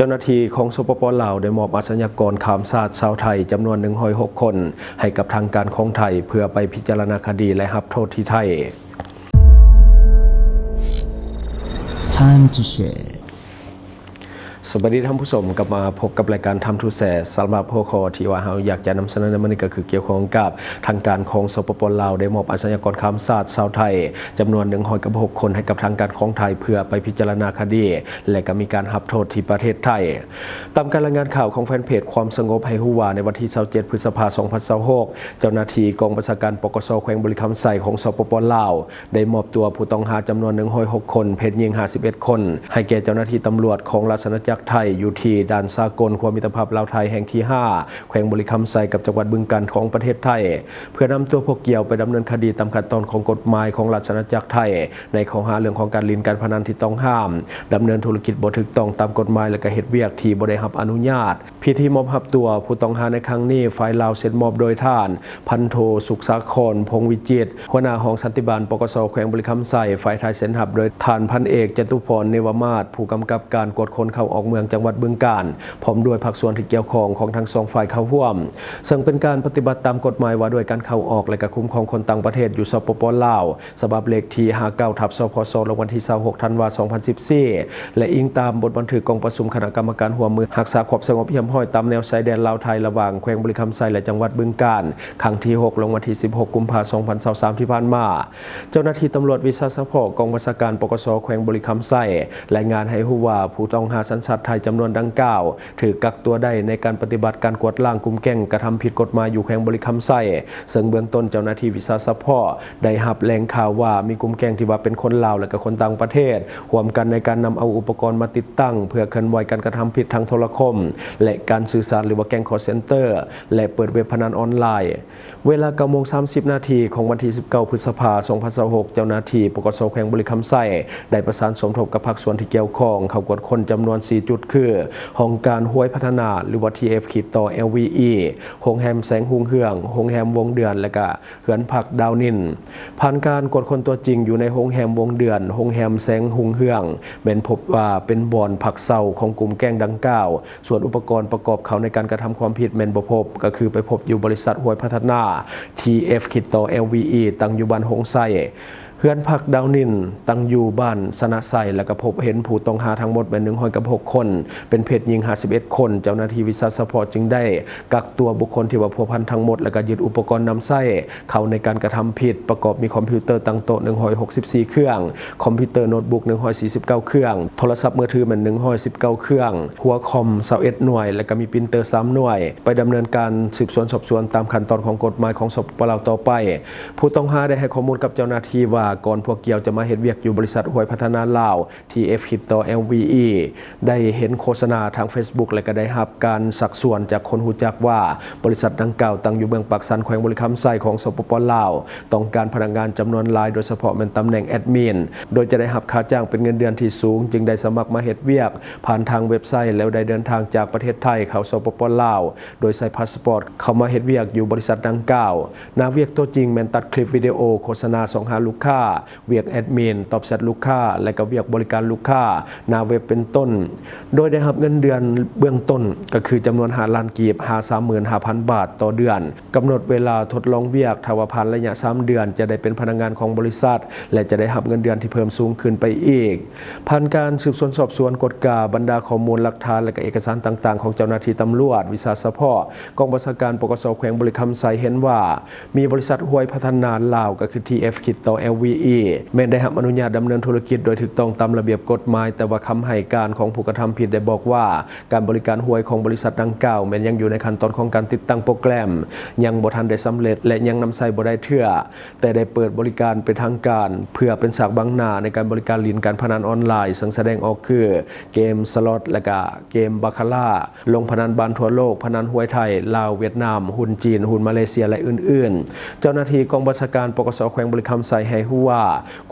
ເຈົ້າໜ້າທີ່ຂອງ ສປປ ລາວ ໄດ້ມອບອາຊະຍາກອນຂ້າມຊາດຊາວໄທຈຳນວນໜຶ່ງຮ້ອຍຫົກຄົນ ໃຫ້ກັບທາງການຂອງໄທ ເພື່ອໄປພິຈາລະນາຄະດີ ແລະ ຮັບໂທດທີ່ໄທ. Time to share. ສະບາຍດີທ່ານຜູ້ຊົມ, ກັບມາພົບກັບລາຍການ Time to Share. ສຳລັບຫົວຂໍ້ທີ່ວ່າເຮົາຢາກຈະນຳສະເໜີໃນມື້ນີ້ ກໍຄືກ່ຽວຂ້ອງກັບທາງການຂອງ ສປປ ລາວ ໄດ້ມອບອາຊະຍາກອນຂ້າມຊາດຊາວໄທຈຳນວນໜຶ່ງຮ້ອຍຫົກຄົນ ໃຫ້ກັບທາງການຂອງໄທ ເພື່ອໄປພິຈາລະນາຄະດີ ແລະ ກໍມີການຮັບໂທດທີ່ປະເທດໄທ. ຕາມການລາຍງານຂ່າວຂອງແຟນເພຈຄວາມສະຫງົບໃຫ້ຮູ້ວ່າ ໃນວັນທີຊາວເຈັດ ພຶດສະພາ ສອງພັນຊາວຫົກ ເຈົ້າໜ້າທີ່ກອງບັນຊາການ ປກສ ແຂວງບໍລິຄຳໄຊ ຂອງ ສປປ ລາວ ໄດ້ມອບຕົວຜູ້ຕ້ອງຫາຈຳນວນໜຶ່ງຮ້ອຍຫົກຄົນ ເພດຍິງຫ້າສິບເອັດຄົນ ໃຫ້ແກ່ເຈົ້າໜ້າທີ່ຕຳຫຼວດຂອງລາຊະອານາຈັກໄທ ຢູ່ທີ່ດ່ານສາກົນຂົວມິດຕະພາບລາວໄທແຫ່ງທີຫ້າ ແຂວງບໍລິຄຳໄຊ ກັບຈັງຫວັດບຶງການຂອງປະເທດໄທ ເພື່ອນຳຕົວພວກກ່ຽວໄປດຳເນີນຄະດີຕາມຂັ້ນຕອນຂອງກົດໝາຍຂອງລາຊະອານາຈັກໄທ ໃນຂໍ້ຫາເລື່ອງຂອງການຫຼິ້ນການພະນັນທີ່ຕ້ອງຫ້າມ, ດຳເນີນທຸລະກິດບໍ່ຖືກຕ້ອງຕາມກົດໝາຍ ແລະ ກໍເຮັດວຽກທີ່ບໍ່ໄດ້ຮັບອະນຸຍາດ. ພິທີມອບຮັບຕົວຜູ້ຕ້ອງຫາໃນຄັ້ງນີ້ ຝ່າຍລາວເຊັນມອບໂດຍທ່ານ ພັນໂທ ສຸກສາຄອນ ພົງວິຈິດ ຫົວໜ້າຫ້ອງສັນຕິບານ ປກສ ແຂວງບໍລິຄຳໄຊ, ຝ່າຍໄທເຊັນຮັບໂດຍທ່ານ ພັນເອກ ຈະຕຸພອນ ເນວະມາດ ຜູ້ກຳກັບການກວດຄົນເຂົ້າອອກເມືອງຈັງຫວັດບຶງການ ພ້ອມດ້ວຍພາກສ່ວນທີ່ກ່ຽວຂ້ອງຂອງທັງສອງຝ່າຍເຂົ້າຮ່ວມ, ເຊິ່ງເປັນການປະຕິບັດຕາມກົດໝາຍວ່າດ້ວຍການເຂົ້າອອກ ແລະ ກະຄຸ້ມຄອງຄົນຕ່າງປະເທດຢູ່ ສປປ ລາວ ສະບັບເລກທີຫ້າເກົ້າ ທັບ ສພ ສ ລົງວັນທີຊາວຫົກ ທັນວາ ສອງພັນສິບສີ່ ແລະ ອີງຕາມບົດບັນທຶກກອງປະຊຸມຄະນະກຳມະການຮ່ວມມືຮັກສາຄວາມສະຫງົບຮຽບຮ້ອຍຕາມແນວຊາຍແດນລາວໄທ ລະຫວ່າງແຂວງບໍລິຄຳໄຊ ແລະ ຈັງຫວັດບຶງການ ຄັ້ງທີຫົກ ລົງວັນທີສິບຫົກ ກຸມພາ ສອງພັນຊາວສາມ ທີ່ຜ່ານມາ. ເຈົ້າໜ້າທີ່ຕຳຫຼວດວິຊາສະເພາະກອງບັນຊາການ ປກສ ແຂວງບໍລິຄຳໄຊ ລາຍງານໃຫ້ຮູ້ວ່າ ຜູ້ຕ້ອງຫາສັນຊາດໄທຈຳນວນດັ່ງກ່າວ ຖືກກັກຕົວໄດ້ໃນການປະຕິບັດການກວດລ້າງກຸ່ມແກ້ງກະທຳຜິດກົດໝາຍຢູ່ແຂວງບໍລິຄຳໄຊ, ເຊິ່ງເບື້ອງຕົ້ນເຈົ້າໜ້າທີ່ວິຊາສະເພາະໄດ້ຮັບແຫຼ່ງຂ່າວວ່າ ມີກຸ່ມແກ້ງທີ່ວ່າເປັນຄົນລາວ ແລະ ກະຄົນຕ່າງປະເທດ ຮ່ວມກັນໃນການນຳເອົາອຸປະກອນມາຕິດຕັ້ງ ເພື່ອເຄື່ອນໄຫວການກະທຳຜິດທາງໂທລະຄົມ ແລະ ການສື່ສານ ຫຼືວ່າແກ້ງຄໍເຊັນເຕີ ແລະ ເປີດເວັບພະນັນອອນລາຍ. ເວລາເກົ້າໂມງສາມສິບນາທີຂອງວັນທີສິບເກົ້າ ພຶດສະພາ ສອງພັນຊາວຫົກ ເຈົ້າໜ້າທີ່ ປກສ ແຂວງບໍລິຄຳໄຊ ໄດ້ປະສານສົມທົບກັບພາກສ່ວນທີ່ກ່ຽວຂ້ອງ ເຂົ້າກວດຄົ້ນຈຳນວນສີ່ຈຸດ ຄື ຫ້ອງການຫວຍພັດທະນາ ຫຼືວ່າ ທີເອັຟ ຂີດຕໍ່ ແອລວີອີ ໂຮງແຮມແສງຮຸ່ງເຮືອງ, ໂຮງແຮມວົງເດືອນ ແລະ ກະເຮືອນພັກດາວນິນ. ຜ່ານການກວດຄົ້ນຕົວຈິງຢູ່ໃນໂຮງແຮມວົງເດືອນ, ໂຮງແຮມແສງຮຸ່ງເຮືອງ ແມ່ນພົບວ່າເປັນບ່ອນພັກເຊົາຂອງກຸ່ມແກ້ງດັ່ງກ່າວ. ສ່ວນອຸປະກອນປະກອບເຂົ້າໃນການກະທຳຄວາມຜິດແມ່ນບໍ່ພົບ, ກໍຄືໄປພົບຢູ່ບໍລິສັດຫວຍພັດທະນາ ທີເອັຟ ຂີດຕໍ່ ແອລວີອີ ຕັ້ງຢູ່ບ້ານໂຮງໄຊ. ເຮືອນພັກດາວນິນ ຕັ້ງຢູ່ບ້ານຊະນະໄຊ ແລ້ວກໍພົບເຫັນຜູ້ຕ້ອງຫາທັງໝົດແມ່ນໜຶ່ງຮ້ອຍຫົກຄົນ ເປັນເພດຍິງຫ້າສິບເອັດຄົນ. ເຈົ້າໜ້າທີ່ວິຊາສະເພາະຈຶ່ງໄດ້ກັກຕົວບຸກຄົນທີ່ວ່າພົວພັນທັງໝົດ ແລ້ວກໍຍຶດອຸປະກອນນຳໃຊ້ເຂົ້າໃນການກະທຳຜິດ ປະກອບມີຄອມພິວເຕີຕັ້ງໂຕະໜຶ່ງຮ້ອຍຫົກສິບສີ່ເຄື່ອງ, ຄອມພິວເຕີໂນດບຸກໜຶ່ງຮ້ອຍສີ່ສິບເກົ້າເຄື່ອງ, ໂທລະສັບມືຖືແມ່ນໜຶ່ງຮ້ອຍສິບເກົ້າເຄື່ອງ, ຫົວຄອມຊາວເອັດໜ່ວຍ ແລ້ວກໍມີປຣິນເຕີສາມໜ່ວຍ ໄປດຳເນີນການສືບສວນສອບສວນຕາມຂັ້ນຕອນຂອງກົດໝາຍຂອງ ສປປ ລາວ ຕໍ່ໄປ. ຜູ້ຕ້ອງຫາໄດ້ໃຫ້ຂໍ້ມູນກັບເຈົ້າໜ້າທີ່ວ່າ ກ່ອນພວກກ່ຽວຈະມາເຮັດວຽກຢູ່ບໍລິສັດຫວຍພັດທະນາລາວ ທີເອັຟ ຂີດຕໍ່ ແອລວີອີ ໄດ້ເຫັນໂຄສະນາທາງເຟສບຸກ ແລະ ກໍໄດ້ຮັບການຊັກຊວນຈາກຄົນຮູ້ຈັກວ່າ ບໍລິສັດດັ່ງກ່າວຕັ້ງຢູ່ເມືອງປາກຊັນ ແຂວງບໍລິຄຳໄຊ ຂອງ ສປປ ລາວ ຕ້ອງການພະນັກງານຈຳນວນຫຼາຍ ໂດຍສະເພາະແມ່ນຕຳແໜ່ງແອດມິນ ໂດຍຈະໄດ້ຮັບຄ່າຈ້າງເປັນເງິນເດືອນທີ່ສູງ, ຈຶ່ງໄດ້ສະໝັກມາເຮັດວຽກຜ່ານທາງເວັບໄຊ ແລ້ວໄດ້ເດີນທາງຈາກປະເທດໄທເຂົ້າ ສປປ ລາວ ໂດຍໃຊ້ພາສປອດເຂົ້າມາເຮັດວຽກຢູ່ບໍລິສັດດັ່ງກ່າວ. ໜ້າວຽກຕົວຈິງແມ່ນຕັດຄລິບວິດີໂອໂຄສະນາສ່ອງຫາລູກຄ້າ, ວຽກແອດມິນ, ຕອບແຊັດລູກຄ້າ ແລະ ກໍວຽກບໍລິການລູກຄ້າໜ້າເວັບເປັນຕົ້ນ, ໂດຍໄດ້ຮັບເງິນເດືອນເບື້ອງຕົ້ນ ກໍຄືຈຳນວນຫ້າລ້ານກີບ ຫາ ສາມໝື່ນຫ້າພັນບາດຕໍ່ເດືອນ, ກຳນົດເວລາທົດລອງວຽກ, ຖ້າວ່າຜ່ານໄລຍະສາມເດືອນ ຈະໄດ້ເປັນພະນັກງານຂອງບໍລິສັດ ແລະ ຈະໄດ້ຮັບເງິນເດືອນທີ່ເພີ່ມສູງຂຶ້ນໄປອີກ. ຜ່ານການສືບສວນສອບສວນ, ກວດກາບັນດາຂໍ້ມູນຫຼັກຖານ ແລະ ກໍເອກະສານຕ່າງໆຂອງເຈົ້າໜ້າທີ່ຕຳຫຼວດວິຊາສະເພາະ ກອງບັນຊາການ ປກສ ແຂວງບໍລິຄຳໄຊ ເຫັນວ່າ ມີບໍລິສັດຫວຍພັດທະນາລາວ ກໍຄື ທີເອັຟ ຂີດຕໍ່ ແອລວີອີ ແມ່ນໄດ້ຮັບອະນຸຍາດດຳເນີນທຸລະກິດໂດຍຖືກຕ້ອງຕາມລະບຽບກົດໝາຍ, ແຕ່ວ່າຄຳໃຫ້ການຂອງຜູ້ກະທຳຜິດໄດ້ບອກວ່າ ການບໍລິການຫວຍຂອງບໍລິສັດດັ່ງກ່າວ ແມ່ນຍັງຢູ່ໃນຂັ້ນຕອນຂອງການຕິດຕັ້ງໂປຣແກຣມ, ຍັງບໍ່ທັນໄດ້ສຳເລັດ ແລະ ຍັງນຳໃຊ້ບໍ່ໄດ້ເທື່ອ, ແຕ່ໄດ້ເປີດບໍລິການເປັນທາງການ ເພື່ອເປັນສາກບັງໜ້າໃນການບໍລິການຫຼິ້ນການພະນັນອອນລາຍ, ເຊິ່ງສະແດງອອກຄື ເກມສະລັອດ ແລະ ກະເກມບາຄາລາ, ລົງພະນັນບານທົ່ວໂລກ, ພະນັນຫວຍໄທ, ລາວ, ຫວຽດນາມ, ຫຸ່ນຈີນ, ຫຸ່ນມາເລເຊຍ ແລະ ອື່ນໆ. ເຈົ້າໜ້າທີ່ກອງບັນຊາການ ປກສ ແຂວງບໍລິຄຳໄຊ ໃຫ້ຮູ້ ວ່າ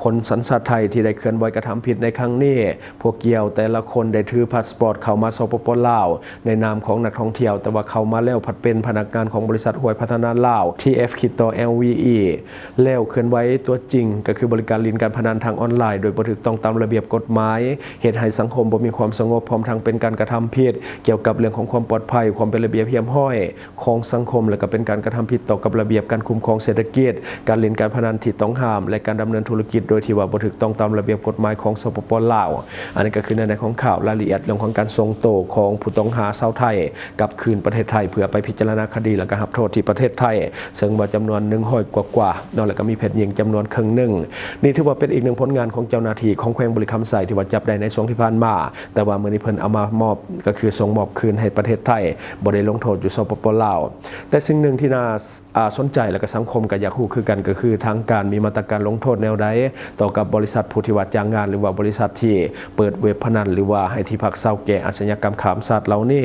ຄົນສັນຊາດໄທທີ່ໄດ້ເຄື່ອນໄຫວກະທຳຜິດໃນຄັ້ງນີ້ ພວກກ່ຽວແຕ່ລະຄົນໄດ້ຖືພາສປອດເຂົ້າມາ ສປປ ລາວ ໃນນາມຂອງນັກທ່ອງທ່ຽວ, ແຕ່ວ່າເຂົ້າມາແລ້ວພັດເປັນພະນັກງານຂອງບໍລິສັດຫວຍພັດທະນາລາວ ທີເອັຟ ຄິດຕໍ່ ແອລວີອີ ແລ້ວເຄື່ອນໄຫວຕົວຈິງ ກໍຄືບໍລິການຫຼິ້ນການພະນັນທາງອອນລາຍ ໂດຍບໍ່ຖືກຕ້ອງຕາມລະບຽບກົດໝາຍ, ເຮັດໃຫ້ສັງຄົມບໍ່ມີຄວາມສະຫງົບ, ພ້ອມທັງເປັນການກະທຳຜິດກ່ຽວກັບເລື່ອງຂອງຄວາມປອດໄພ, ຄວາມເປັນລະບຽບຮຽບຮ້ອຍ ຂອງສັງຄົມ ແລະ ກໍເປັນການກະທຳຜິດຕໍ່ກັບລະບຽບການຄຸ້ມຄອງເສດຖະກິດ, ການຫຼິ້ນການພະນັນທີ່ຕ້ອງຫ້າມ ແລະ ການດຳເນີນທຸລະກິດໂດຍທີ່ວ່າບໍ່ຖືກຕ້ອງຕາມລະບຽບກົດໝາຍຂອງ ສປປ ລາວ. ອັນນີ້ກໍຄືໃນໃນຂອງຂ່າວລາຍລະອຽດເລື່ອງຂອງການສົ່ງໂຕຂອງຜູ້ຕ້ອງຫາຊາວໄທກັບຄືນປະເທດໄທ ເພື່ອໄປພິຈາລະນາຄະດີ ແລະ ກໍຮັບໂທດທີ່ປະເທດໄທ, ເຊິ່ງວ່າຈຳນວນໜຶ່ງຮ້ອຍກວ່າໆເນາະ ແລະ ກໍມີເພດຍິງຈຳນວນເຄິ່ງໜຶ່ງ. ນີ້ຖືວ່າເປັນອີກໜຶ່ງຜົນງານຂອງເຈົ້າໜ້າທີ່ຂອງແຂວງບໍລິຄຳໄຊທີ່ວ່າຈັບໄດ້ໃນຊ່ວງທີ່ຜ່ານມາ, ແຕ່ວ່າມື້ນີ້ເພິ່ນເອົາມາມອບ ກໍຄືສົ່ງມອບຄືນໃຫ້ປະເທດໄທ, ບໍ່ໄດ້ລົງໂທດຢູ່ ສປປ ລາວ. ແຕ່ສິ່ງໜຶ່ງທີ່ໜ້າ ອ່າ ສົນໃຈ ແລະ ກໍສັງຄົມກໍຢາກຮູ້ຄືກັນ ກໍຄືທາງການມີມາດຕະການລົງໂທດແນວໃດຕໍ່ກັບບໍລິສັດຜູ້ທີ່ວ່າຈ້າງງານ ຫຼືວ່າບໍລິສັດທີ່ເປີດເວັບພະນັນ ຫຼືວ່າໃຫ້ທີ່ພັກເຊົາແກ່ອາຊະຍາກຳຂ້າມຊາດເຫຼົ່ານີ້.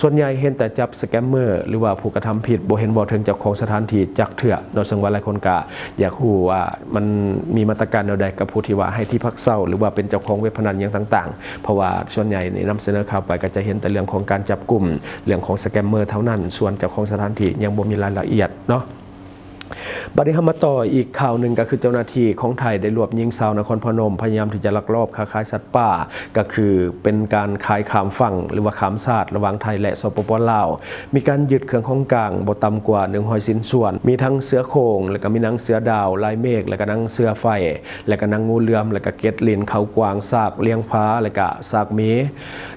ສ່ວນໃຫຍ່ເຫັນແຕ່ຈັບສະແກມເມີ ຫຼືວ່າຜູ້ກະທຳຜິດ, ບໍ່ເຫັນເວົ້າເຖິງເຈົ້າຂອງສະຖານທີ່ຈັກເທື່ອເນາະ, ເຊິ່ງວ່າຫຼາຍຄົນກໍຢາກຮູ້ວ່າມັນມີມາດຕະການແນວໃດກັບຜູ້ທີ່ວ່າໃຫ້ທີ່ພັກເຊົ່າ ຫຼືວ່າເປັນເຈົ້າຂອງເວັບພະນັນຫຍັງຕ່າງໆ. ເພາະວ່າສ່ວນໃຫຍ່ນີ້ນຳສະເໜີຂ່າວໄປກໍຈະເຫັນແຕ່ເລື່ອງຂອງການຈັບກຸມ ເລື່ອງຂອງສະແກມເມີເທົ່ານັ້ນ, ສ່ວນເຈົ້າຂອງສະຖານທີ່ຍັງບໍ່ມີລາຍລະອຽດເນາະ. ບັດນີ້ເຮົາມາຕໍ່ອີກຂ່າວໜຶ່ງ, ກໍຄືເຈົ້າໜ້າທີ່ຂອງໄທໄດ້ລວບຍິງຊາວນະຄອນພະນົມ ພະຍາຍາມທີ່ຈະລັກລອບຄ້າຂາຍສັດປ່າ, ກໍຄືເປັນການຂາຍຂ້າມຝັ່ງ ຫຼືວ່າຂ້າມຊາດລະຫວ່າງໄທ ແລະ ສປປ ລາວ. ມີການຍຶດເຄື່ອງຂອງກາງບໍ່ຕ່ຳກວ່າໜຶ່ງຮ້ອຍຊິ້ນສ່ວນ, ມີທັງເສືອໂຄ່ງ ແລະ ກໍມີໜັງເສືອດາວລາຍເມກ ແລະ ກໍໜັງເສືອໄຟ ແລະ ກໍໜັງງູເຫຼືອມ ແລະ ກໍເກັດລິ້ນ ເຂົ້າກວາງ ຊາກລ້ຽງຜາ ແລະ ກໍຊາກໝີ.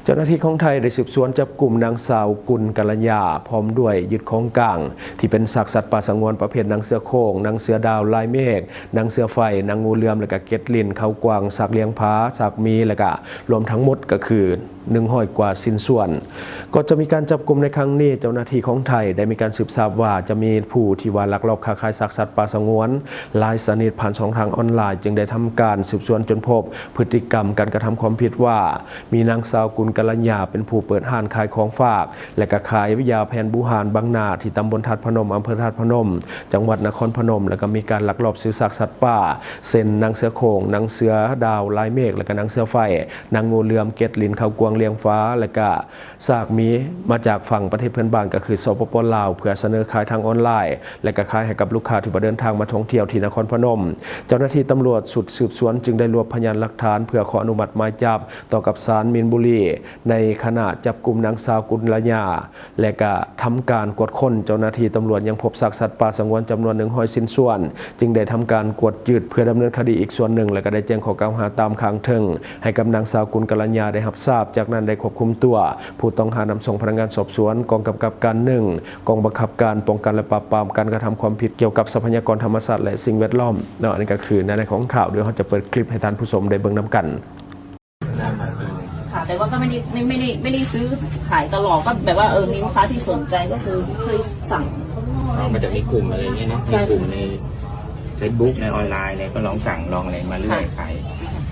ເຈົ້າໜ້າທີ່ຂອງໄທໄດ້ສືບສວນຈັບກຸມນາງສາວ ກຸນກັນລະຍາ ພ້ອມດ້ວຍຍຶດຂອງກາງທີ່ເປັນຊາກສັດປ່າສະຫງວນປະເພດໜັງເສືອໂຄ່ງ, ໜັງເສືອດາວລາຍເມກ, ໜັງເສືອໄຟ, ໜັງງູເຫຼືອມ ແລະ ກະເກັດລິ້ນ, ເຂົ້າກວາງ, ຊາກລ້ຽງຜາ, ຊາກໝີ ແລະ ກະລວມທັງໝົດກໍຄືໜຶ່ງຮ້ອຍກວ່າຊິ້ນສ່ວນ. ກ່ອນຈະມີການຈັບກຸມໃນຄັ້ງນີ້, ເຈົ້າໜ້າທີ່ຂອງໄທໄດ້ມີການສືບຊາບວ່າຈະມີຜູ້ທີ່ວ່າລັກລອບຄ້າຂາຍຊາກສັດປ່າສະຫງວນຫຼາຍຊະນິດຜ່ານຊ່ອງທາງອອນລາຍ, ຈຶ່ງໄດ້ທຳການສືບສວນຈົນພົບພຶດຕິກຳການກະທຳຄວາມຜິດວ່າ ມີນາງສາວ ກຸນກັນລະຍາ ເປັນຜູ້ເປີດຮ້ານຂາຍຂອງຝາກ ແລະ ກະຂາຍຢາແຜນບູຮານບັງນາ ທີ່ຕຳບົນທາດພະນົມ ອຳເພີທາດພະນົມ ຈັງຫວັດນະຄອນພະນົມ ແລະ ກະມີການລັກລອບຊື້ຊາກສັດປ່າ ເຊັ່ນ ໜັງເສືອໂຄ່ງ, ໜັງເສືອດາວລາຍເມກ ແລະ ກະໜັງເສືອໄຟ, ໜັງງູເຫຼືອມ, ເກັດລິ້ນ, ເຂົ້າກວາງ, ລ້ຽງຜາ ແລະ ກະຊາກໝີ ມາຈາກຝັ່ງປະເທດເພື່ອນບ້ານ ກໍຄື ສປປ ລາວ ເພື່ອສະເໜີຂາຍທາງອອນລາຍ ແລະ ກະຂາຍໃຫ້ກັບລູກຄ້າທີ່ວ່າເດີນທາງມາທ່ອງທ່ຽວທີ່ນະຄອນພະນົມ. ເຈົ້າໜ້າທີ່ຕຳຫຼວດຊຸດສືບສວນຈຶ່ງໄດ້ລວບພະຍານຫຼັກຖານເພື່ອຂໍອະນຸມັດໝາຍຈັບ ຕໍ່ກັບສານມິນບູລີ ໃນຂະນະຈັບກຸມນາງສາວ ກຸນລະຍາ ແລະ ກະທຳການກວດຄົ້ນ. ເຈົ້າໜ້າທີ່ຕຳຫຼວດຍັງພົບຊາກສັດປ່າສະຫງວນຈຳນວນໜຶ່ງຮ້ອຍຊິ້ນສ່ວນ, ຈຶ່ງໄດ້ທຳການກວດຍຶດເພື່ອດຳເນີນຄະດີອີກສ່ວນໜຶ່ງ ແລະ ກະໄດ້ແຈ້ງຂໍ້ກ່າວຫາຕາມຂ້າງເທິງໃຫ້ກັບນາງສາວ ກຸນກັນລະຍາ ໄດ້ຮັບຊາບ. ຈາກນັ້ນໄດ້ຄວບຄຸມຕົວຜູ້ຕ້ອງຫານຳສົ່ງພະນັກງານສອບສວນ ກອງກຳກັບການໜຶ່ງ ກອງບັງຄັບການປ້ອງກັນ ແລະ ປາບປາມການກະທຳຄວາມຜິດກ່ຽວກັບຊັບພະຍາກອນທຳມະຊາດ ແລະ ສິ່ງແວດລ້ອມເນາະ. ອັນນີ້ກໍຄືໃນ ໃນຂອງຂ່າວ, ດຽວເຮົາຈະເປີດຄລິບໃຫ້ທ່ານຜູ້ຊົມໄດ້ເບິ່ງນຳກັນ. ค่ะ แต่ว่าก็ไม่ได้ ไม่ ไม่ได้ ไม่ได้ซื้อขายตลอด ก็แบบว่า เออ มีลูกค้าที่สนใจก็คือเคยสั่ง อ๋อ มาจากในกลุ่มอะไรเงี้ยเนาะ ใช่ ในกลุ่มในเฟซบุ๊ก ในออนไลน์อะไร ก็ลองสั่งลองอะไรมาเรื่อย ค่ะ ขาย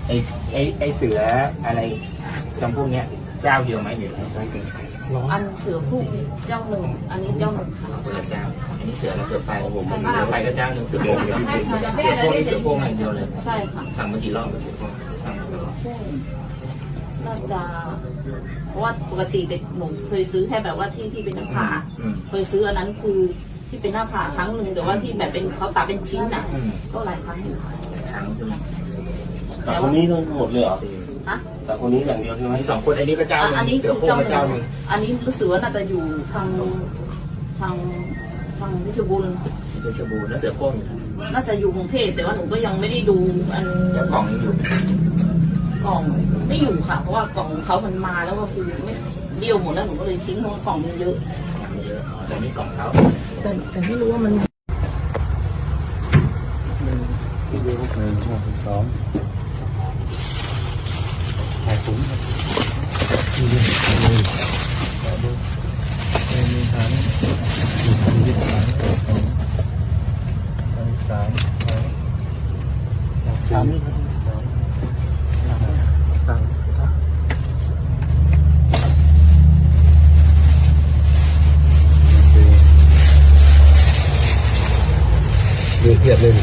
ไอ้ ไอ้ ไอ้เสืออะไรจำพวกเนี้ย เจ้าเดียวไหม หรือใช้เป็น อันเสือโคร่งเจ้าหนึ่ง อันนี้เจ้าหนึ่งค่ะ คนละเจ้า อันนี้เสือกับเสือไฟ ผม ใช่ค่ะ เสือไฟก็เจ้าหนึ่ง เสือโคร่งเดียว ใช่ ใช่ เสือโคร่งนี่เสือโคร่งอย่างเดียวเลย ใช่ค่ะ สั่งมากี่รอบแล้วเสือโคร่ง สั่งมากี่รอบ น่าจะ เพราะว่าปกติเด็กหนูเคยซื้อแค่แบบว่าที่ ที่เป็นหน้าผาก อืม เคยซื้ออันนั้นคือที่เป็นหน้าผากครั้งหนึ่ง แต่ว่าที่แบบเป็นเขาตัดเป็นชิ้นน่ะ อืม ก็หลายครั้งอยู่ค่ะ หลายครั้งใช่ไหม แต่ว่า ตัดคนนี้ทั้งหมดเลยเหรอ ฮะ ตัดคนนี้อย่างเดียวใช่ไหม มีสองคน อันนี้ก็เจ้าหนึ่ง อันนี้คือ เสือโคร่งก็เจ้าหนึ่ง เจ้าหนึ่ง อันนี้รู้สึกว่าน่าจะอยู่ทาง ทาง ทางเพชรบูรณ์ เพชรบูรณ์ แล้วเสือโคร่งอยู่ไหน น่าจะอยู่กรุงเทพฯ แต่ว่าหนูก็ยังไม่ได้ดูอัน แล้วกล่องยังอยู่ไหม กล่องไม่อยู่ค่ะ เพราะว่ากล่องของเขามันมาแล้วก็คือไม่ เบี้ยวหมดแล้ว หนูก็เลยทิ้ง เพราะว่ากล่องมันเยอะ กล่องมันเยอะ อ๋อ แต่นี่กล่องเขา แต่ แต่ไม่รู้ว่ามัน หนึ่ง สอง ถ่ายผม นี่ดิ นี่ดิ ถ่ายดู นี่ นี่ ถ่ายนี่ นี่ ถ่ายนี่ ถ่ายนี่ สาม ถ่ายนี่ สาม สาม สาม โอเค มีเพียบเลยนี่